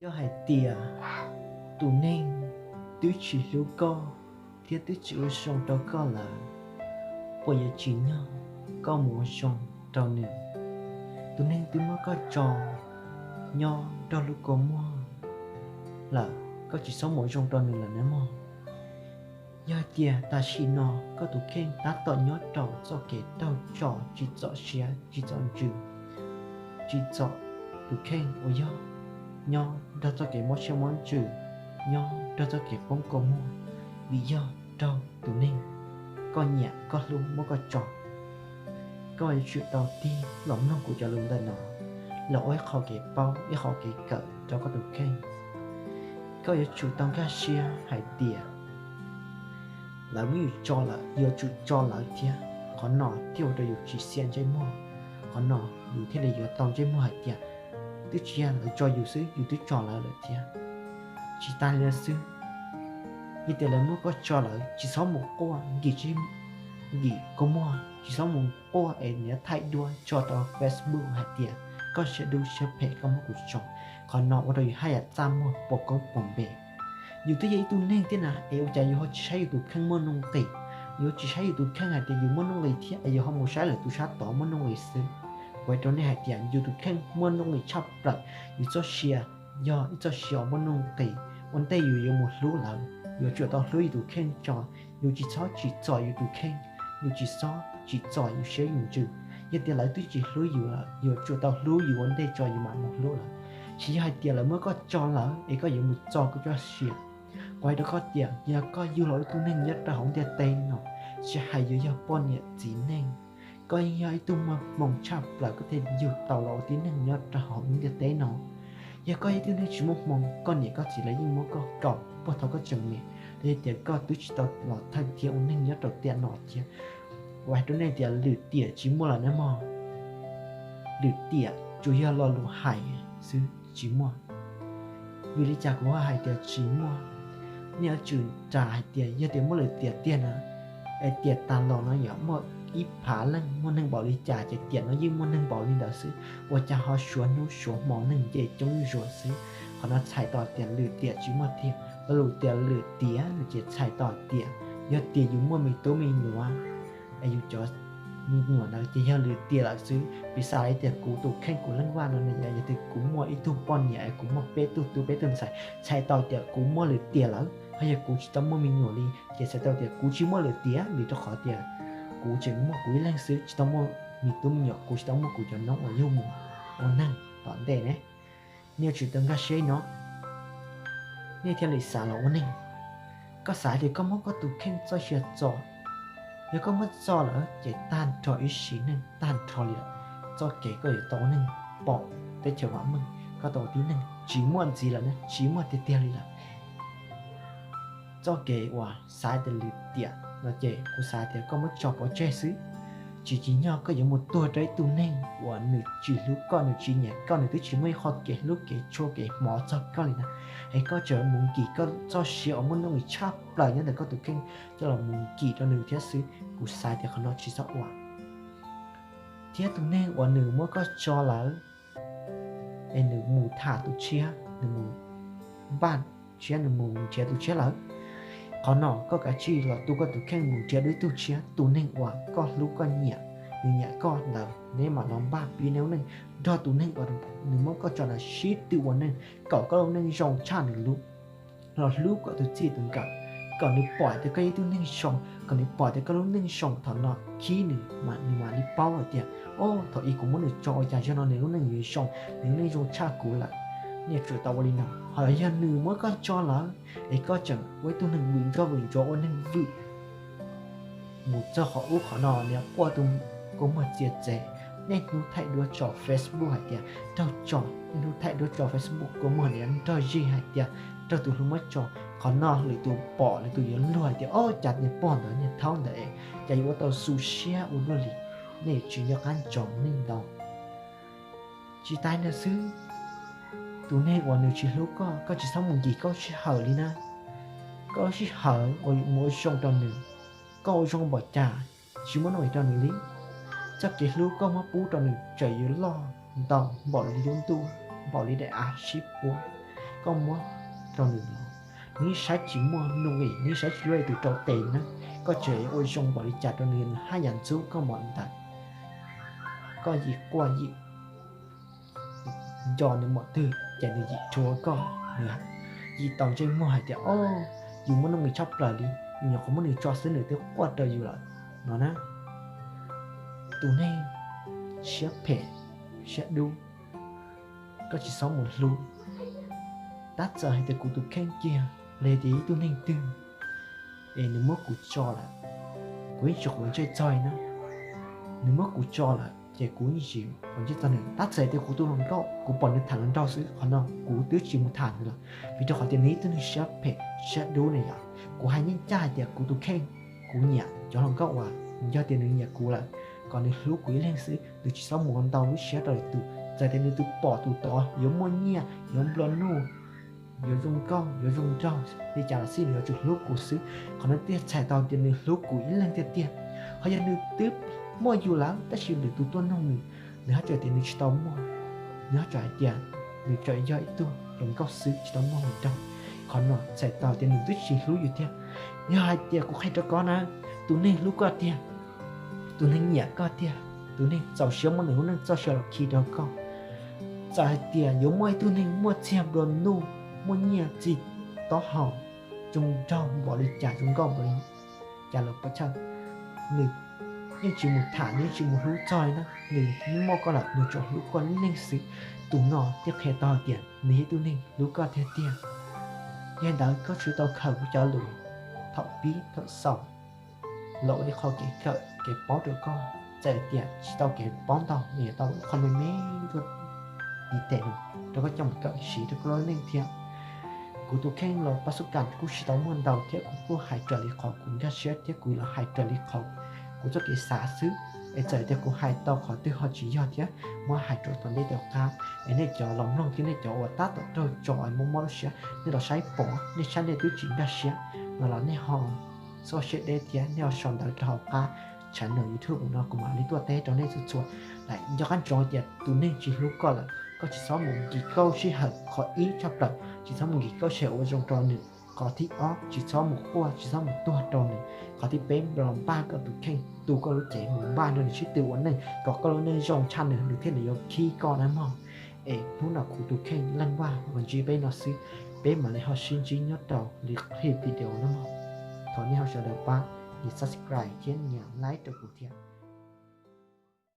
Yog hais tias tus neeg twb tsis hlub koj thiab twb tsis ua zoo rau koj lawm, puas yuav tsim nyog koj mus ua zoo rau nws? Tus neeg twb muab koj tso nyob nrog lub kua muag lawm, koj tsis txhob mus ua zoo rau nws lawm nawb mog. Yog hais tias tam sim no koj tus kheej tab tom nyob rau txoj kev raug tso tsis txom siab tsis txom ntsws, tsis txom tus kheej uas yog nyob nrog txoj kev mob siab mob ntsws, nyob nrog txoj kev poob kua muag, vim yog raug tus neeg koj nyiam koj hlub muab koj tso. Koj yuav tsum tau tig los mloog kuv cov lus ntawm no, los ua ib qho kev paub ib qho kev kawm rau koj tus kheej. Koj yuav tsum tau nkag siab hais tias lawv muab yus tso lawm, yuav tsum tso lawv thiab, qhov no thiaj ua rau yus tsis xiam ntsej muag. Qhov no yus thiaj li yuav tau ntsej muag hais tias twb tsis yog lawv tso yus xwb, yus twb tso lawv lawm thiab. Tsis tas li ntawd xwb, yog tias lawv muab koj tso lawm, tsis txhob mus quaj nkim nkim kua muag, tsis txhob mus quaj es niaj thaij duab tso rau Facebook hais tias koj siab dub siab phem koj muab kuv tso. Qhov no ua rau yus haj yam txaj muag pom koob pom npe. Yus twb yog ib tug neeg thiab na, es ua cas yus ho tsis saib yus tus kheej muaj nuj nqis? Yus tsis saib yus tus kheej hais tias yus muaj nuj nqis thiab es yus ho mus saib lawv tus sab tod muaj nuj nqis xwb. Kuv hais rau nej hais tias yus tus kheej muaj nuj nqis tshaj plaws. Yus txoj sia yog ib txoj sia uas muaj nuj nqis. Ua ntej yus yuav mus hlub lawv, yuav tsum tau hlub yus tus kheej tso. Yus tsis txhob tsim txom yus tus kheej, yus tsis txhob tsim txom yus siab yus ntsws. Yog tias lawv twb tsis hlub yus lawm, yuav tsum tau hlub yus ua ntej tso yus mam mus hlub lawv. Tsis yog hais tias lawv muab koj tso lawm es koj yuav mus txo koj txoj sia. Kuv hais rau koj tias yog koj yug los ua ib tug neeg nyob rau hauv ntiaj teb no, tsis hais yuav yog poj niam txiv neej, koj yeej yog ib tug muaj hmoo tshaj plaws koj thiaj yug tau los ua tib neeg nyob rau hauv lub ntiaj teb no. Yog koj yog ib tug neeg tsis muaj hmoo, koj niam koj txiv lawv yeej muab koj kaum puag thaum koj tseem me, los yog tias koj twb tsis tau los thawj thiab ua neeg nyob rau tiam no thiab. Kuv hais rau nej tias lwm tiam tsis muaj lawm nawb mog. Lwm tiam tsuas yog lo lus hais xwb tsis muaj. Vim li cas kuv ho hais tias tsis muaj? Nej yuav tsum ras hais tias yog tias muaj lwm tiam tiag na, es tiam tas los no yog muaj ib phav leej muaj neeg npaum li cas ces tiam no yeej muaj neeg npaum li ntawd xwb, ua cas ho suav hnub suav hmo neeg nce coob zuag xwb. Qhov no txhais tau tias lwm tiam tsis muaj tiag. Lo lus tias lwm tiam no ces txhais tau tias yog tias yus muaj me tub me nyuam, es yus cov me nyuam ntawd ces yog lwm tiam lawm xwb. Piv xam li tias kuv tus kheej kuv leej vaj no ne, yog tias kuv muaj ib tug poj niam es kuv muaj peb tug tub peb tug ntxhais, txhais tau tias kuv muaj lwm tiam lawm. Ho yog kuv tsis tau muaj me nyuam li ces txhais tau tias kuv tsis muaj lwm tiam, vim rau qhov tias kuv tseem muaj kuv ib leeg xwb, tsis tau muaj me tub me nyuam, kuv tsis tau muaj kuv cov noob uas yug mus ua neeg tom ntej ne. Nej yuav tsum tau nkag siab no, nej thiaj li xav los ua neeg. Koj xav tias koj muab koj tus kheej txoj sia txo, yog koj muab txo lawm ces tag nrho ib sim neej tag nrho li lawm. Txoj kev koj yuav tau ua neeg pom teb chaws vam meej, koj tau ua tib neeg tsis muaj ntxiv lawm ne, tsis muaj tiag tiag li lawm. Txoj kev uas xav tias lwm tiam no ces kuv xav tias koj muab tso pov tseg xwb. Tsis tsim nyog koj yuav mus tuag rau ib tug neeg uas nws tsis hlub koj, nws tsis nyiam koj, nws twb tsis muaj ib qho kev hlub kev tshua kev hmov txog koj li na, es koj tseem mus nkim koj txoj sia uas muaj nuj nqis tshaj plaws nyob ntawm koj tus kheej coj los mus nkim rau nws thiab xwb. Kuv xav tias qhov no tsis txhob ua. Thiab tus neeg uas nws muab koj tso lawm es nws mus tham tus tshiab, nws mus npaj tshiab, nws mus nrhiav tus tshiab lawm, qhov no koj kav tsij los tu koj tus kheej mus nrhiav dua ib tug tshiab. Tus neeg uas koj hlub koj nyiam, nws nyiam koj ntawd, neb mam los npaj pib neb lub neej nrog tus neeg uas nws muab koj tso ntawd sib tw ua neej, kom koj lub neej zoo tshaj nws lub, los hlub kom tus txij tus nkawm, kom nws pom tias koj yog ib tug neeg zoo, kom nws pom tias koj lub neej zoo. Thaum no khib nws, nws mam li paub hais tias, o, thaum ub kuv muab nws tso ua cas zaum no nws lub neej yuav zoo, nws lub neej zoo tshaj kuv lawm. Nej yuav tsum tau ua li no. Ho yog nws muab koj tso lawm es koj tseem ua ib tug neeg vwm ntsoj vwm ntsuav, ua neeg vwm mus txog qhov ub qhov no, nws quaj tus kua muag txias txev, niaj hnub thaij duab tso Facebook hais tias raug tso, niaj hnub thaij duab tso Facebook kua muag nws nrog zig hais tias raug tus hlub muab tso. Qhov no lwm tus pom lwm tus yuav luag hais tias, o, cas niag pog ntawd niag thaub ntawd es cas yuav ua tau xu siab ua luaj li. Nej yuav tsum nco qab ntsoov neej ntau. Tsis tas li ntawd xwb, tus neeg uas nws tsis hlub koj, koj tsis txhob mus nkim koj lub sij hawm li na. Koj lub sij hawm uas mus ua zoo rau nws, koj ua zoo npaum cas tsis muaj nuj nqis rau nws li. Txoj kev hlub koj muab pub rau nws tseem yuav loj ntau npaum li lub ntuj, npaum li daim av sib puab. koj muab rau nws los, nws yeej saib tsis muaj nuj nqis, nws yeej saib tsis luaj tus rau tes na. Koj tseem ua zoo npaum li cas rau nws, nws haj yam ntxub koj npaum ntawd. Koj yim quaj yim nco nws npaum twg ces nws yim rhuav koj, nws yim tau ntsej muag hais tias, o, yus muaj nuj nqis tshaj plaws li, yus nyuam qhuav muab nws tso xwb nws twb quaj rau yus lawm no na. Tus neeg siab phem, siab dub, koj tsis txhob mus hlub. Tab txawm hais tias kuv tus kheej kiag los yog tias ib tug neeg twg es nws muab kuv tso lawm, kuv yeej tsis quav ntsej txog na. Nws muab kuv tso lawm ces kuv yeej tsis quav ntsej txog nws. Tab txawm tias kuv tus hluas nkauj kuv pom nws tham hluas nraug xwb, qhov no kuv twb tsis mus tham nws lawm, vim rau qhov tias nws ib tug neeg siab phem siab dub ne yom. Kuv hais yeej ncaj hais tias kuv tus kheej, kuv nyiam cov hluas nkauj uas yog tias nws nyiam kuv lawm, kom nws hlub kuv ib leeg xwb, nws tsis txhob mus ua ntau lub siab rau lwm tus. Txawm tias nws tus pom tus tod yuav muaj nyiaj, yuav nplua nuj, yuav zoo nkauj, yuav zoo nraug li cas los xij, nws yuav tsum hlub kuv xwb. Qhov no thiaj txhais tau tias nws hlub kuv ib leeg tiag tiag. Ho yog nws twb muaj yus lawm tab sis lwm tus tuaj nug nws, nws haj tseem tias nws tsis tau muaj, nws haj tseem hais tias nws tseem yog ib tug hluas nkauj xwb tsis tau muaj hluas nraug, qhov no txhais tau tias nws twb tsis hlub yus tiag. Yog hais tias kuv qhia rau koj na, tus neeg hlub koj tiag, tus neeg nyiam koj tiag, tus neeg txaus siab muab nws lub neej txoj sia los khi rau koj, txawm hais tias yuav muaj ib tug neeg muaj txiag nplua nuj, muaj nyiaj txiag taub hau, zoo nraug npaum li cas, zoo nkauj npaum li cas los pov chawj, nws yeej tsis mus tham, nws yeej tsis mus hlub txog li na. Nws muaj koj lawm nws tsuas hlub koj ib leeg xwb. Tus no thiaj qhia tau hais tias nws yog ib tug neeg hlub koj tiag tiag. Yog li ntawd koj tsum tau khaws kuv cov lus thaum pib thaum xaus los ua ib qho kev kawm kev paub rau koj. Txawm tias tsis tau kev paub ntau los yuav tau ua ib qho me me tuaj tim tes no rau koj coj mus kawm siv rau koj lub neej thiab. Kuv tus kheej los pab xub kam kuj tsis tau muaj ntau thiab kuv kuj hais raws li qhov kuv nkag siab thiab kuv los hais raws li qhov kuv txoj kev xav xwb. Es txawm tias kuv hais tau qhov twg ho tsis yog thiab muab hais rau tom ntej tom qab, es nej cov los mloog thiab nej cov uas tab tom raug tso es mob mob lub siab nej los saib pom, nej saib nej twb tsis nkag siab no los nej ho txhob siab deb thiab nej ho sau ntawv rau hauv qab channel YouTube no kuv mam li tuaj teb rau nej txhua txhua. Nco qab ntsoov tias tus neeg tsis hlub koj lawm koj tsis txhob mus nkim kauj sij hawm. Qhov ib tshaj plaws tsis txhob mus nkim kauj sij hawm ua zoo rau nws. Qhov thib ob tsis txhob mus quaj tsis txhob mus tuag rau nws. Qhov thib peb los npaj koj tus kheej tu koj lub cev mus npaj nrog nws sib tw ua neej kom koj lub neej zoo tshaj nws, nws thiaj li yuav khib koj na mog. Es hnub no kuv tus kheej Leej Vaj los ntsib peb no xwb, peb mam li ho sib ntsib nyob rau lwm clip video na mog. Thov nej ho sawv daws pab nias subscribe thiab nias like rau kuv thiab.